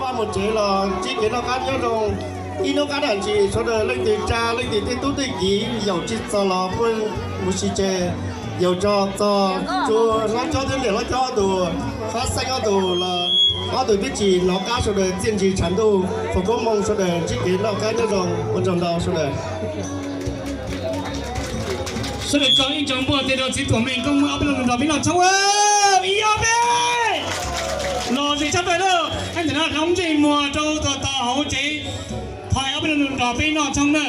Pab mus tsev los ntsib kev noj qab nyob zoo, ib hnub qab dab tsi sawv daws leej twg tsa leej twg tej tub tej kiv, yaum tsis txog los pub mus si tseg, yaum txog txog tsuas hlob cob thiab niam hlob cob ob tug, hlob xeeb ob tug los ob tug twb tsis hnov qab sawv daws txiaj ntsig tshav ntuj, foom koob hmoov sawv daws ntsib kev noj qab nyob zoo, ua tsaug ntau sawv daws. Sawv daws tso ib tsoom npuaj tes rau txiv tuam me koob muab ob peb lo lus nrog peb noj tshoob, ib ob peb. Los zis tshaj plaws lawm, ntawm no hloov ntsej muag rau tom hauv tsev, thov ob peb lo lus nrog peb noj tshoob na.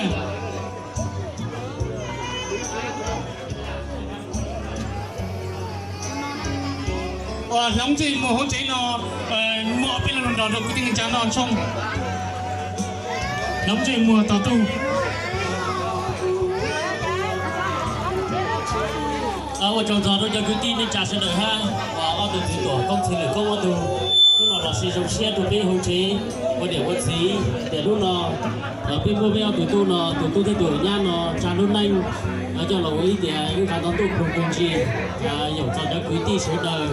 Hloov ntsej muag hauv tsev no, muab ob peb lo lus nrog rau kwv tij neej tsa noj tshoob. Hloov ntsej muag tos tuj. Ua tsaug ntau rau cov kwv tij neej tsa sawv daws hab, ob tug txiv tuam koob txiv lwm koob ob tug, hnub no los sib zoo siab rau peb hauv tsev ua niam ua txiv tias hnub no peb muab peb ob tug tub no, tus tub thiab tus nyab no tsa lub neej coj los ua ib tias ib nqa nto ntuj ploog ploog ntsis, yaum txog cov kwv tij sawv daws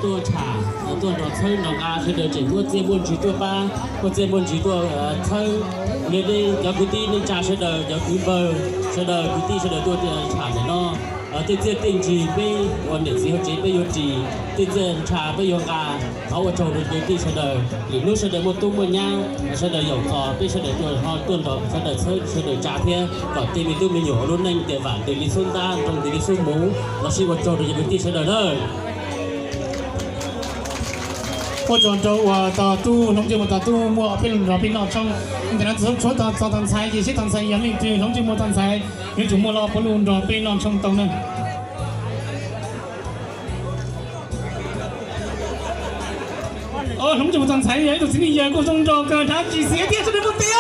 tuaj tsham, tuaj nrog txhawb nrog nqa, sawv daws tseem muaj txiaj muaj ntsig tuaj pab, muaj txiaj muaj ntsig tuaj txhawb. Li nej cov kwv tij neej tsa sawv daws, cov kwv npawg sawv daws, kwv tij sawv daws tuaj tsham ntawm no, tej txiaj tej ntsig peb ua niam txiv hauv tsev peb yuav ris, tej txiaj ntsha peb yuav nqa. Thov ua tsaug rau kwv tij sawv daws, lwm hnub sawv daws muaj tub muaj nyab, sawv daws yaum txog peb sawv daws tuaj ho tuaj nrog sawv daws txhawb sawv daws tsa thiab kom tej me tub me nyuam ua lub neej tias vam ntws li xub ntab, nroo ntws li xub hmuv. Los sib ua tsaug rau cov kwv tij sawv daws na. Ua tsaug rau uas tog tub hloov ntsej muag tog tub muab ob peb lo lus nrog peb noj tshoob. Ntawm no tshuav tog tog ntxhais ces seb tog ntxhais yog leej twg hloov ntsej muag tog ntxhais yuav tsum muaj lo puav lus nrog peb noj tshoob tau na. Hloov ntsej muag tog ntxhais yog ib tug txiv neej yawg kuj zoo nraug kawg, rhav tsis xiav thiab sawv daws muaj tes.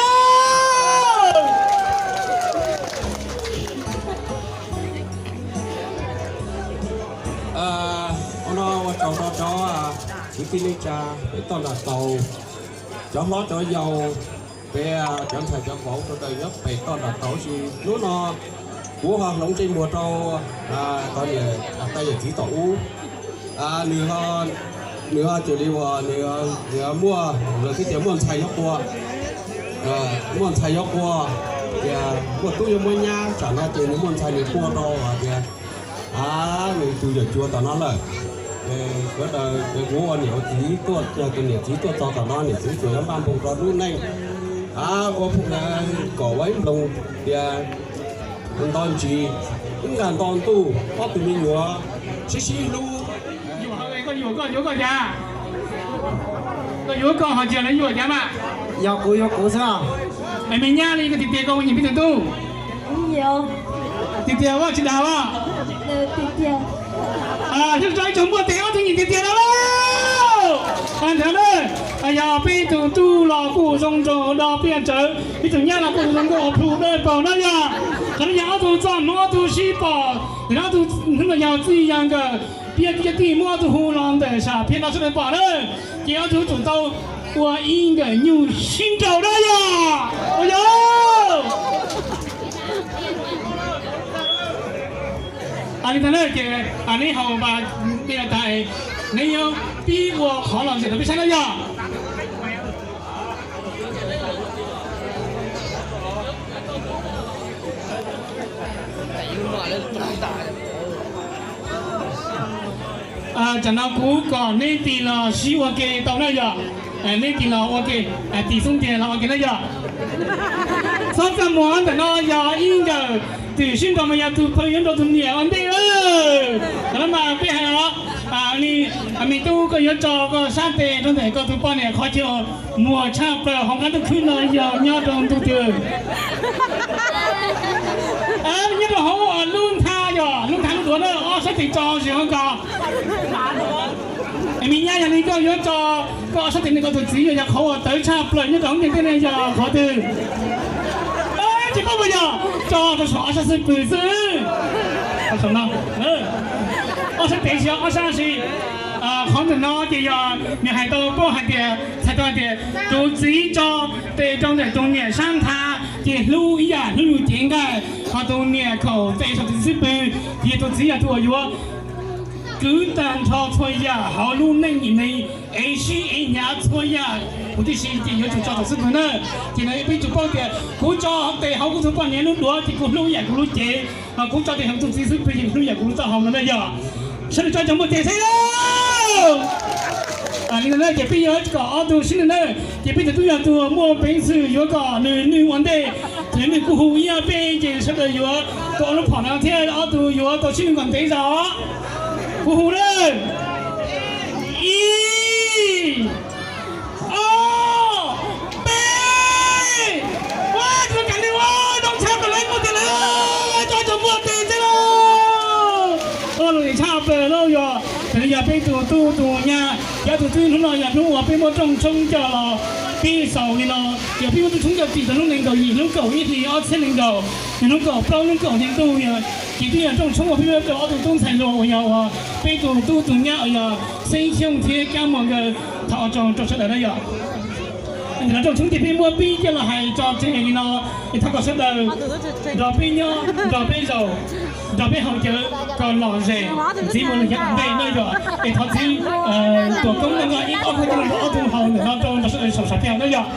Ua no ua tsaug rau cov kwv tij neej tsa pem toj nram taus, cov hlob cov yau, peb cov ntxhais cov vauv sawv daws nyob pem toj nram taus. Tab sis hnub no kuv ho hloov ntsej muag rau tus niam tais yawm txiv tom ub. Nws ho, nws ho cia li uas nws muaj, lawv twb tias muaj ntxhais yuav qua, muaj ntxhais yuav qua, tias muaj tub yuav muab nyab, tsam no ces nws muaj ntxhais nws qua rau tias nws tus yawm cua tom no lawm. Sawv daws, kuv ua niam ua txiv tuaj, tus niam txiv tuaj txog tom no, niam txiv tsuas yuav npaj npoo rau lub neej ua phooj ywg kom ua ib nploos tias nto ntsis, ib nqag nto ntuj, ob tug me nyuam sib sib hlub. Koj yuav koj, yuav koj cas? Koj yuav koj ho cas lawv yuav cas mas? Yog kuv yuav kuv xwb. Es me nyab li koj tiag tiag koj ua nyiam peb tus tub? Tiag tiag, vaj tsis dag vaj. Thiab rau ib tsoom npuaj tes ob tug nyiam tiag tiag no lauj. Ntawd na, yog peb tus tub los kuj zoo nraug do peb tsawv, peb tus nyab los kuj zoo nkauj plhu dawb paug na yog. Qhov no yog ob tug txoj hmoov ob tug sib pom, ob tug hnub no yog txij yog nkawm, peb cov kwv tij muab ob tug hu los ntawm sam phiab no sawv daws pom na, ces ob tug tsum tau ua ib nkawm nyuj sib nraus na yog. Ua yog. Li ntawd na ces neb haus npe los tas, neb yuav pib ua qhov lom zem rau peb saib na yog. Tam no kuv kom neb tig los sib ua ke tau na yog. Neb tig los ua ke, tig xub ntiag los ua ke na yog. Txhob txaj muag, ntawm no yog ib nkawm twm sib nraus mas yog tus phaw yuav nrog tus niam ua ntej. Qhov no mas peb hais os, li me tub koj yuav tso koj sab tes rau ntawm koj tus poj niam qhov chaw muag tshaj plaws hauv qab ntuj khwb no yog nyob rau ntug twg? Nyob rau hauv lub ntha yog lub ntha lub duav na, ob sab tes tso zis hauv ko. Me nyab yog li koj yuav tso koj ob sab tes ntawm koj tus txiv yog qhov uas tawv tshaj plaws nyob rau hauv ntiaj teb no yog qhov twg? Tsis paub puas yog? Tso rau saum ob sab xub pwg xwb. Ob sab tes tsis yog ob sab si. Qhov ntawm no ces yog nws hais tau paub hais tias, txhais tau hais tias tus txiv tso tes rau ntawm tus niam sab ntha ces hlub ib yam hlub yus cev nqaij, ho tus niam khaum tes saum tus txiv xub pwg ces tus txiv yog tus uas yuav kwv tag nrho txhua yam hauv lub neej nim neej Ev sib ev hnyav txhua yam, kuv tib si ces yuav tsum tso rau xwb tus na. Ces no peb tsum paub tias kuv tso tes hauv kuv tus poj niam lub duav ces kuv hlub yam kuv lub cev, ho kuv tso tes hauv tus txiv xwb pwg ces kuv hlub yam kuv lub taub hau no na yog. Sawv daws tso cov npua tes xwb lauj. Li no na ces peb yuav kom ob tug sib nws na, ces peb tus tub yog tus muaj peev xwm yuav kom nws nws ua ntej, nws nws kuv hu ib ob peb ces sawv daws yuav tus ob lub phom no thiab ob tug yuav tau sib nws kom ntev zog. Kuv hu na. Ib, ob, peb. Ua tsuas kam li ua zoo tshaj plaws lawm, muaj tes lawm, tso cov npua tes xwb lauj. Ua lus tshaj plaws lauj yog, thaum no yog peb tus tub tus nyab, yog tus tub hnub no yog hnub uas peb muab rooj tshoob coj los pib xaus li no, yog peb muab rooj tshoob coj txij tau hnub nees nkaum yim hnub kaum ib hlis ob txhiab nees nkaum, yog hnub kaum plaub hnub kaum hli ntuj yog, ces twb yog rooj tshoob uas peb muab rau ob tug tub ntxhais hluas uas yog, uas peb tus tub tus nyab uas yog Xeeb Xyooj thiab Kab Muas nkawd thov ua tsaug rau sawv daws na yog. Ntawm no rooj tshoob ces peb muab pib coj los hais tso tseg li no, es thov kom sawv daws nrog peb nyob, nrog peb zaum, nrog peb haus cawv kom lom zem, ntxiv mus lwm yam ntej na yog. Es thov txiv tuam koob no ib ob phab coj los rau ob tug haus ntawm no rau nrog sawv daws saum sam phiaj na yog.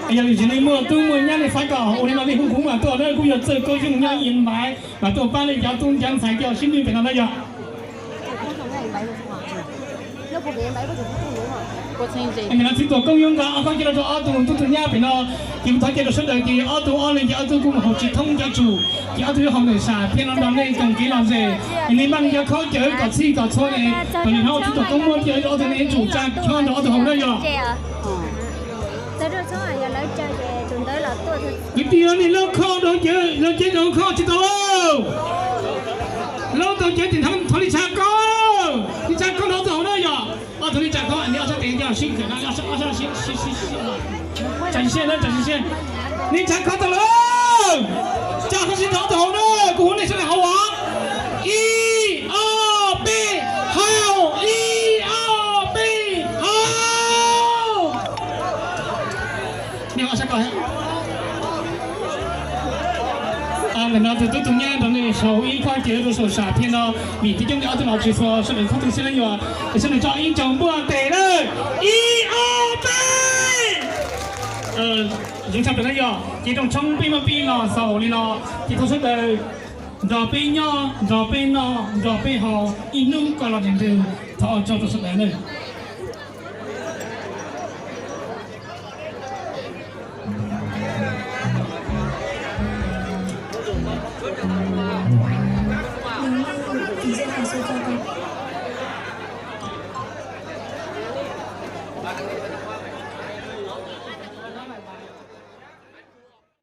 Yog li ntawd nej muaj tub muaj nyab nej faib kom ua li no nej hu kuv mam tuaj na, kuv yog Txawj Kaub Yooj nyob Yim Npaiv, mam tuaj pab nej cov tub cov ntxhais coj sib nws pem no na yog. Ntawm no txiv tuam koob yuav nqa ob phab coj los rau ob tug tub tus nyab pem no, ces kuv thov cia rau sawv daws ces ob tug ob leeg ces ob tug kuj mus haus tsis thoob cov tsum, ces ob tug yuav haus ntawm sam phiaj no nrog nej koom kev lom zem, es nej maj li cov khob cawv kom txhij kom txhua ne, kom nim no txiv tuam koob muab coj rau ob tug nej yuav tsum tsa khob nrog ob tug haus na yog. Kwv tij, nej lub khob rau cawv, lub cev rau khob tsis tau lauj. Lub tau cawv tim thov li tsa khob, li tsa khob nrog ob tug haus na yog. Ob tug li tsa khob, nej ob sab tes coj sib khawm no, ob sab sib, sib, sib, tsa siab na, tsa siab. Nej tsa khob tau lawm, tsa khob sib nrog ob tug haus na, kuv hu nej sawv daws haus os. Ib, ob, peb, haus, ib, ob, peb, haus. Nej ob sab ko. Ntawm no tus tub tus nyab nrog nej haus ib khob cawv rau saum sam phiaj no, vim tias coob li ob tug los tsis txhua, sawv daws khob tug xwb na yog, sawv daws tso ib tsaug npuaj tes na. Ib, ob, peb. Zoo tshaj plaws na yog, ces rooj tshoob peb muab pib los xaus li no, ces thov sawv daws nrog peb nyob, nrog peb noj, nrog peb haus ib hnub kom los ntev ntev, thov ua tsaug rau sawv daws na.